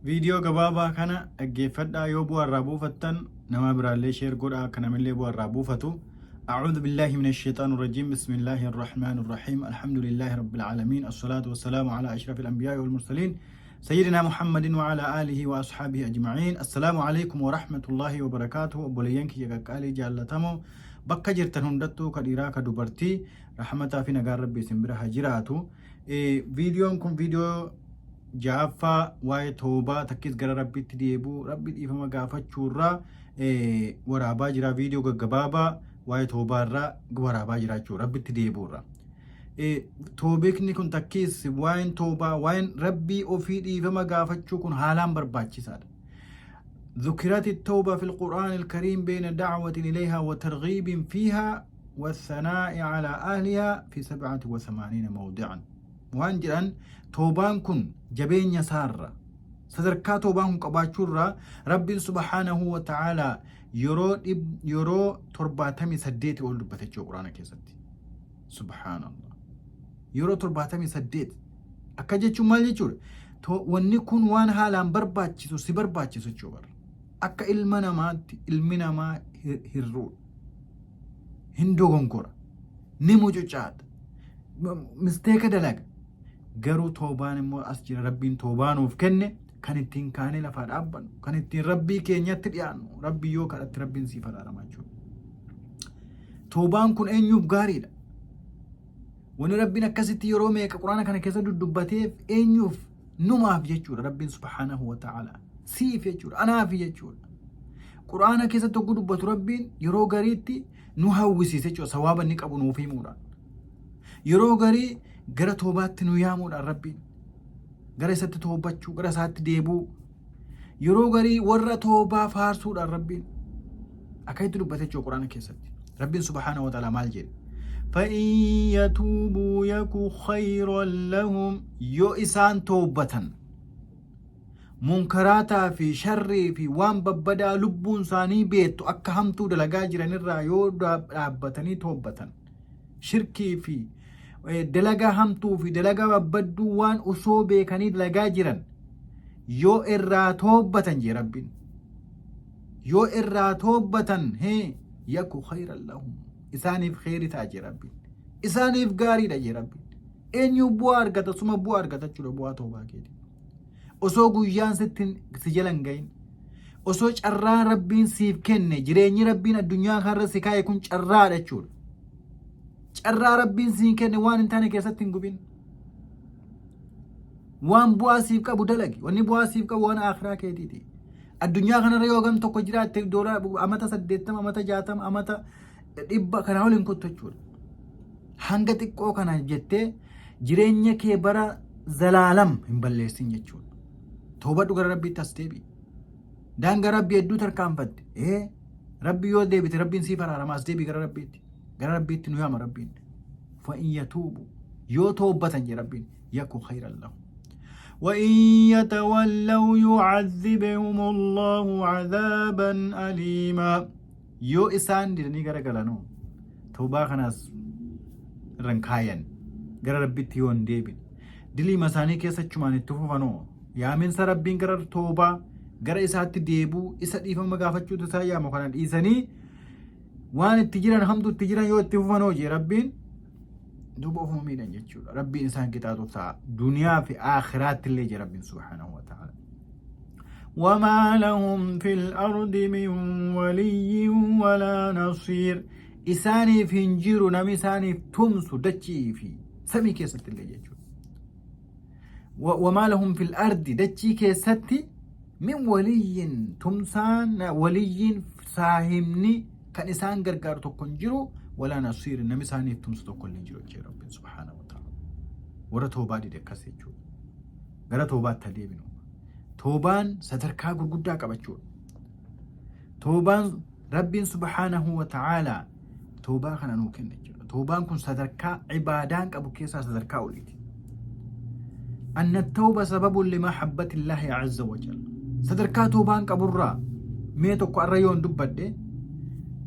Viidiyoo gabaabaa kana dhaggeeffadhaa yoo bu'aa irraa buufattan nama biraallee share godhaa akka namillee bu'aa irraa buufatu. أعوذ بالله من الشيطان الرجيم. بسم الله الرحمن الرحيم. الحمد لله رب العالمين، الصلاة والسلام على أشرف الأنبياء والمرسلين، سيدنا محمد وعلى آله وأصحابه أجمعين. السلام عليكم ورحمة الله وبركاته. Obboleeyyan kiyya qaqqaalii jaallatamoo, bakka jirtan hundattuu, ka dhiiraa ka dubartii, rahmataa fi nagaan Rabbi isin bira haa jiraatu. Viidiyoon kun viidiyoo ja'affaa waa'ee toobaa takkis gara Rabbitti deebi'uu, Rabbi dhiifama gaafachuurraa waraabaa jira. Viidiyoo gaggabaabaa waa'ee toobaarraa waraabaa jira jechuudha, Rabbitti deebi'uurraa. Toobikni kun takkiis waa'een toobaa, waa'een Rabbii ofii dhiifama gaafachuu kun haalaan barbaachisaadha. ذكرت التوبة في القرآن الكريم بين دعوة إليها وترغيب فيها والثناء على أهلها في 87 موضعا. Waan jedhan, toobaan kun jabeenya isaarra, sadarkaa toobaan kun qabaachuurraa, Rabbiin subhaanahu wa ta'aalaa yeroo 78 ol dubbate jechuudha Quraana keessatti. Subhaanallah. Yeroo 78 akka jechuun maal jechuudha? Wanni kun waan haalaan barbaachisu si barbaachisu jechuudha. Akka ilma namaatti ilmi namaa hirruudha. Hin dogongora. Ni mucucaata. Mistake dalaga. Garuu toobaan immoo as jira. Rabbiin toobaa nuuf kenne, kan ittiin kaanee lafaa dhaabbannu, kan ittiin Rabbii keenyatti dhiyaannu, Rabbii yoo kadhatte Rabbiin siif araarama jechuudha. Toobaan kun eenyuuf gaariidha? Wanni Rabbiin akkasitti yeroo meeqa Quraana kana keessa dudubbateef eenyuuf? Numaaf jechuudha. Rabbiin subhaanahu wa ta'ala siif jechuudha, anaaf jechuudha. Quraana keessatti hogguu dubbatu Rabbiin yeroo gariitti nu hawwisiise jechuudha, sawaaba inni qabu nuuf himuudhaan. Yeroo garii gara toobaatti nu yaamuudhaan, Rabbiin gara isatti toobachuu, gara isaatti deebi'uu. Yeroo garii warra toobaa faarsuudhaan Rabbiin akkasitti dubbate jechuudha Quraana keessatti. Rabbiin subhaanahu wa ta'ala maal jedhe? فإن يتوبوا يك خيرا لهم. Yoo isaan toobbatan, munkaraataa fi sharrii fi waan babbadaa lubbuun isaanii beektu akka hamtuu dalagaa jiranirraa yoo dhaabbatanii toobbatan, shirkii fi dalagaa hamtuu fi dalagaa babbadduu waan osoo beekanii dalagaa jiran yoo irraa toobbatan jee Rabbiin, yoo irraa toobbatan, hee, يك خيرا لهم, isaaniif kheyri ta'a jee Rabbiin, isaaniif gaariidha jee Rabbiin. Eenyu bu'aa argata? Suma bu'aa argata jechuudha. Bu'aa toobaa keetii osoo guyyaan sitti si jala hin gahin, osoo carraan Rabbiin siif kenne, jireenyi Rabbiin addunyaa kanarra si kaa'e kun carraadha jechuudha. Carraa Rabbiin siif kenne waan hin taane keessatti hin gubin. Waan bu'aa siif qabu dalagi. Wanni bu'aa siif qabu waan akhiraa keetiiti. Addunyaa kanarra yoo gam tokko jiraatte, doora amata 80, amata 60, amata 100 kanaa ol hin kuttu jechuudha. Hanga xiqqoo kana jettee jireenya kee bara zalaalam hin balleessin jechuudha. Toobadhu, gara Rabbiitti as deebi'i. Daangaa Rabbii hedduu tarkaanfatte. Ee, Rabbi yoo deebite Rabbiin siif araarama. As deebi'i gara Rabbiitti. Gara Rabbiitti nu yaama Rabbiin. فإن يتوبوا, yoo toobbatan jee Rabbiin, يك خيرا لهم. وإن يتولوا يعذبهم الله عذابا أليما. Yoo isaan didanii gara galanoo, toobaa kanaas irran kaayan, gara Rabbitti yoo hin deebine, diliima isaanii keessa achumaan itti fufanoo, yaaminsa Rabbiin gara toobaa, gara isaatti deebuu, isa dhiifama gaafachuutu isaan yaamu kana dhiisanii waan itti jiran hamtu itti jiran yoo itti fufanoo jee Rabbiin, duuba ofuma miidhan jechuudha. Rabbiin isaan qixaaxuuf ta'a duniyaa fi aakhiraatti illee jee Rabbiin subhaanahu wa ta'ala. وما لهم في الأرض من ولي ولا نصير. Isaaniif hin jiru namni isaaniif tumsu dachii fi samii keessatti illee jechuudha. وما لهم في الأرض, dachii keessatti, من ولي, tumsaan, waliyyiin, saahibni kan isaan gargaaru tokko hin jiru, ولا نصير, namni isaaniif tumsu tokko illee hin jiru jechuu Rabbiin subhaanahu wa ta'ala. Warra toobaa dide akkas jechuudha. Gara toobaatti haa deebinu. Toobaan sadarkaa gurguddaa qabachuudha. Toobaan Rabbiin subhaanahu wa ta'ala toobaa kana nuu kenna jechuudha. Toobaan kun sadarkaa ibaadaan qabu keessaa sadarkaa oliiti. أن التوبة سبب لمحبة الله عز وجل. Sadarkaa toobaan qaburraa mee tokko arra yoon dubbadhe,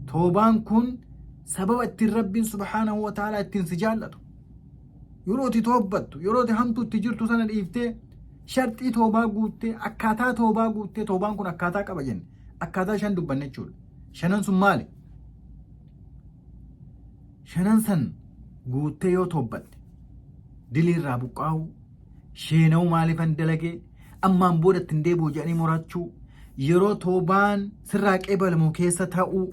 toobaan kun sababa ittiin Rabbiin subhaanahu wa ta'ala ittiin si jaallatu. Yeroo itti toobbattu, yeroo itti hamtuu itti jirtu sana dhiiftee Sharxii toobaa guuttee, akkaataa toobaa guuttee, toobaan kun akkaataa qaba jenne. Akkaataa shan dubbanne jechuudha. Shanan sun maali? Shanan san guuttee yoo toobbatte, diliirraa buqqaa'uu, sheena'uu, maaliifan dalagee, ammaan booda ittiin deebi'u jedhanii murachuu, yeroo toobaan sirraa qeebalamu keessa ta'uu,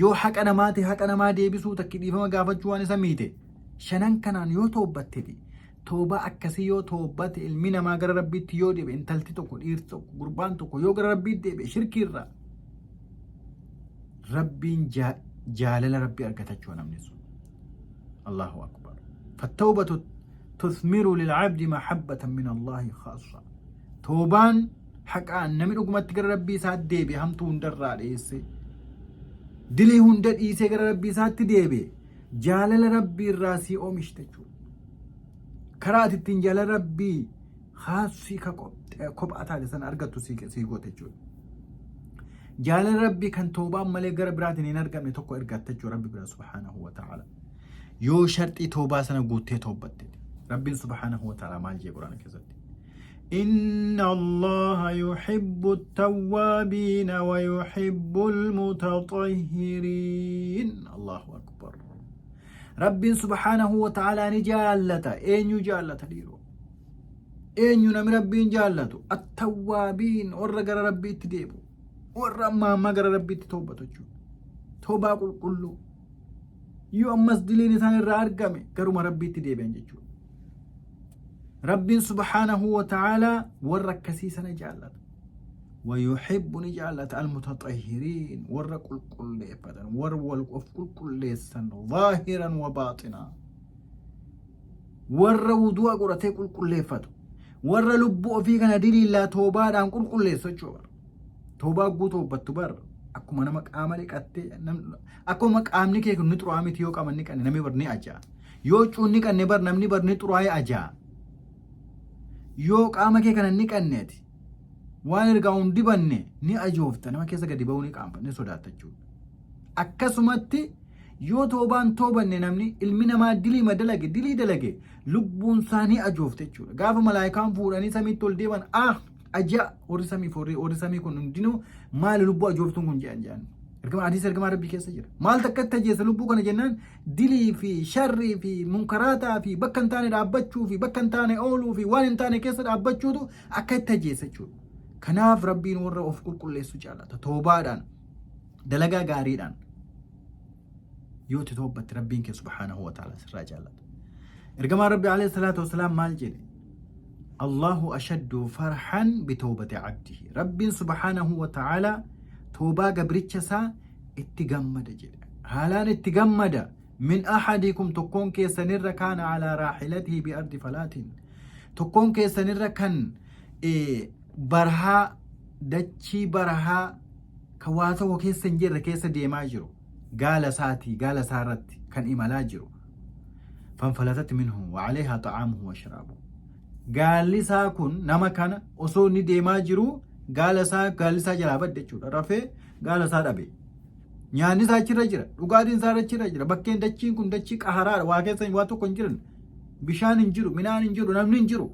yoo haqa namaati haqa namaa deebisuu, takki dhiifama gaafachuu waan isa miite. Shanan kanaan yoo toobbatteti, toobaa akkasii yoo toobbate, ilmi namaa gara Rabbiitti yoo deebi'e, intalti tokko, dhiirti tokko, gurbaan tokko yoo gara Rabbiitti deebi'e, shirkiirraa Rabbiin jaalala Rabbii argatachuu namni sun. Allahu akbar. فالتوبة تثمر للعبد محبة من الله خاصة. Toobaan haqaan namni dhugumatti gara Rabbii isaatti deebi'e, hamtuu hundarraa dheesse, dilii hunda dhiisee gara Rabbii isaatti deebi'e, jaalala Rabbii irraa sii oomishte jechuudha. Karaa ati ittiin jaalala Rabbii haasii ka kophaa taate sana argattu sii goote jechuudha. Jaalala Rabbii kan toobaan malee gara biraatiin hin argamne tokko ergatta jechuudha Rabbi bira سبحانه وتعالى. Yoo sharxii toobaa sana guuttee toobbatte. Rabbiin سبحانه وتعالى maal jee Quraana keessatti? إن الله يحب التوابين ويحب المتطهرين. الله أكبر. Rabbiin سبحانه وتعالى ni jaallata. Eenyu jaallata dhiiroo? Eenyu namni Rabbiin jaallatu? التوابين, warra gara Rabbiitti deebi'u. Warra ammaa ammaa gara Rabbiitti toobbatu jechuudha. Toobaa qulqulluu. Yoo ammas diliin isaan irraa argame garuma Rabbiitti deebi'an jechuudha. Rabbiin سبحانه وتعالى warra akkasii sana jaallata. ويحب ni jaallata المتطهرين, warra qulqulleeffatan, warra wal of qulqulleessan, ظاهرا وباطنا, warra wudu'a godhatee qulqulleeffatu, warra lubbuu ofii kana diliillaa toobaadhaan qulqulleessu jechuudha. Toobaa guutuu toobbattu bar akkuma nama qaama dhiqattee, akkuma qaamni kee kun ni xuraa'aa miti? Yoo qaama ni qanne namni bar ni ajaa. Yoo cuun ni qanne bar namni bar ni xuraa'ee ajaa. Yoo qaama kee kana ni qanneeti waan ergaa hin dibanne ni ajoofta, nama keessa gadi ba'uu ni qaanfa, ni sodaatta jechuudha. Akkasumatti yoo toobaan toobanne, namni ilmi namaa dilii dalage, dilii dalage, lubbuun isaa ni ajoofte jechuudha. Gaafa malaayikaan fuudhanii samiitti ol deeman, ah, ajaa, warri samii, warri samii kun hundinuu maali lubbuu ajooftuun kun jedhan. Ergama hadiisa ergamaa Rabbii keessa jira. Maal takka itti ajeessa lubbuu kana jennaan, dilii fi sharrii fi munkaraataa fi bakka hin taane dhaabbachuu fi bakka hin taane ooluu fi waan hin taane keessa dhaabbachuutu akka itti ajeessa jechuudha. Kanaaf Rabbiin warra of qulqulleessu jaalata. Toobaadhaan, dalagaa gaariidhaan yoo itti toobbatte Rabbiin kee سبحانه وتعالى sirraa jaalata. Ergamaan Rabbi عليه الصلاة والسلام maal jedhe? الله أشد فرحا بتوبة عبده. Rabbiin سبحانه وتعالى toobaa gabricha isaa itti gammada jedhe. Haalaan itti gammada. من أحدكم, tokkoon keessanirra, كان على راحلته بأرض فلاة. Tokkoon keessanirra kan barhaa, dachii barahaa kan waa tokko keessa hin jirre keessa deemaa jiru. Gaala isaatii, gaala isaa irratti kan imalaa jiru. فانفلتت منه وعليها طعامه وشرابه. Gaalli isaa kun nama kana osoo inni deemaa jiru gaala isaa, gaalli isaa jalaa badde jechuudha. Rafee gaala isaa dhabe. Nyaanni isaa achirra jira. Dhugaatiin isaa achirra jira. Bakkeen dachiin kun dachii qaharaadha. Waa keessa waa tokko hin jiran. Bishaan hin jiru, midhaan hin jiru, namni hin jiru.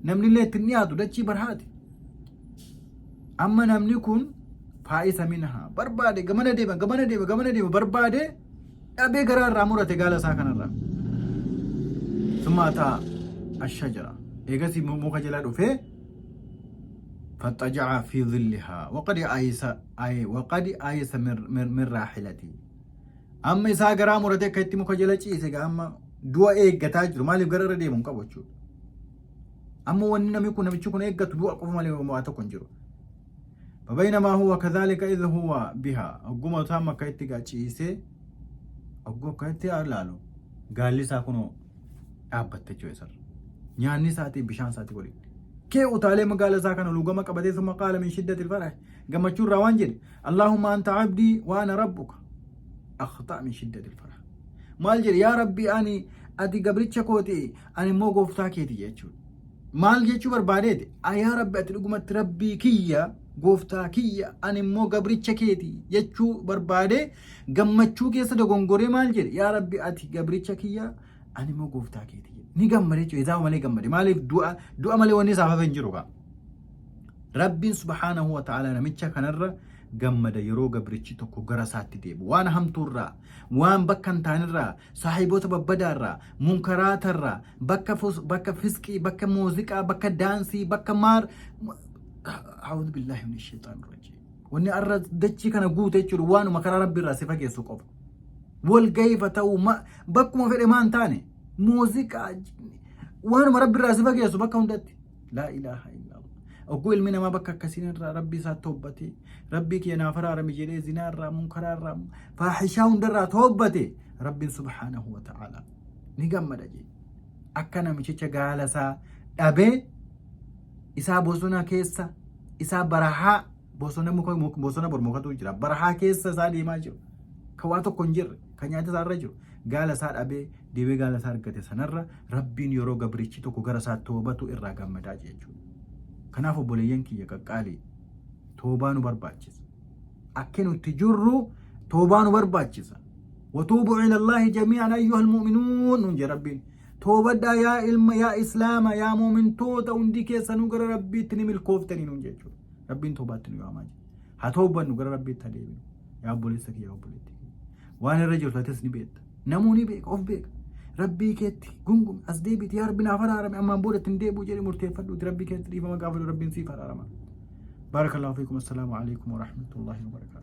Namni illee ittiin dhiyaatu, dachii barahaati. Amma namni kun فيئس منها, barbaade, gamana deema, gamana deema, gamana deema, barbaade dhabee garaa irraa murate gaala isaa kanarraa. ثم أتى الشجرة, eegasii muka jala dhufee, فاضطجع في ظلها وقد أيس أي وقد أيس من راحلته. Amma isaa garaa murate akka itti muka jala ciise gaa, amma du'a eeggataa jiru. Maaliif? Gara irra deemu hin qabu jechuudha. Amma wanni namni kun, namichi kun eeggatu du'a qofa malee waa tokko hin jiru. فبينما هو كذلك إذ هو بها, ogguma isaa akka itti gaa ciisee ogguu akka itti ilaalu, gaalli isaa kunoo dhaabbatte jechuudha isarra. Nyaanni isaatii bishaan isaatii waliin. Kee utaalee magaala isaa kana lugama qabatee, ثم قال من شدة الفرح, gammachuu irraa waan jedhe: اللهم أنت عبدي وأنا ربك. أخطأ من شدة الفرح. Maal jedhe? Yaa Rabbi, ani ati gabricha kooti, ani immoo gooftaa keeti jechuudha. Maal jechuu barbaadeeti? Yaa Rabbi, ati dhugumatti Rabbii kiyya, gooftaa kiyya, ani immoo gabricha keeti jechuu barbaade. Gammachuu keessa dogongoree maal jedhe? Yaa Rabbi, ati gabricha kiyya, ani immoo gooftaa keeti jedhe. Ni gammade jechuudha. Hisaaba malee gammade. Maaliif du'a du'a malee wanni isaaf hafe hin jiru kaa. Rabbiin subhaanahu wa ta'ala namicha kanarra gammada yeroo gabrichi tokko gara isaatti deebi'u. Waan hamtuurraa, waan bakka hin taanirraa, saahiboota babbadaarraa, munkaraatarraa, bakka bakka fisqii, bakka muuziqaa, bakka daansii, bakka maar A'uudhu billaahi mina shayxaani rajiim. Wanni arra dachii kana guute jechuudha waanuma karaa rabbi irraa si fageessu qofa. Wal gahiifa ta'uu bakkuma fedhe maan taane muuziqaa waanuma rabbi irraa si fageessu bakka hundatti. Laa ilaaha illallah. Ogguu ilmi namaa bakka akkasiin irraa rabbii isaa toobbatee rabbii kiyya naaf araarami jedhee zinaa irraa munkaraa irraa faahishaa hundarraa toobbate rabbiin subhaanahu wa ta'ala ni gammada jee. Akka namichicha gaala isaa dhabee isaa bosona keessa isaa barahaa bosona muka bosona bormokatu jira barahaa keessa isaa deemaa jiru ka waa tokko hin jirre ka nyaata isaa irra jiru gaala isaa dhabee deebee gaala isaa argate sanarra rabbiin yeroo gabrichi tokko gara isaa toobatu irraa gammadaa jechuudha. Kanaaf obboleeyyan kiyya qaqqaalii toobaa nu barbaachisa. Akka nuti jirru toobaa nu barbaachisa. Watuubu ilallaahi jamii'an ayyuhal mu'minuun nuun jedhe rabbiin. Toobadhaa yaa ilma yaa islaama yaa muumintoota hundi keessanuu gara rabbiitti ni milkooftanii nuun jechuudha. Rabbiin toobaatti nu yaamaa jira. Haa toobannu gara rabbiitti haa deebinu. Yaa obboleessa kiyya yaa obboleettii kiyya. Waan irra jirtu atis ni beekta. Namuu ni beeka of beeka. Rabbii keetti gungumi as deebiti yaa rabbi naaf araarame ammaan booda ittiin deebi'u jedhi murteeffadhuuti rabbii keetti dhiifama gaafadhu rabbiin siif araarama. Baarakallahu fiikum assalaamu alaikum warahmatullahi wabarakaatuh.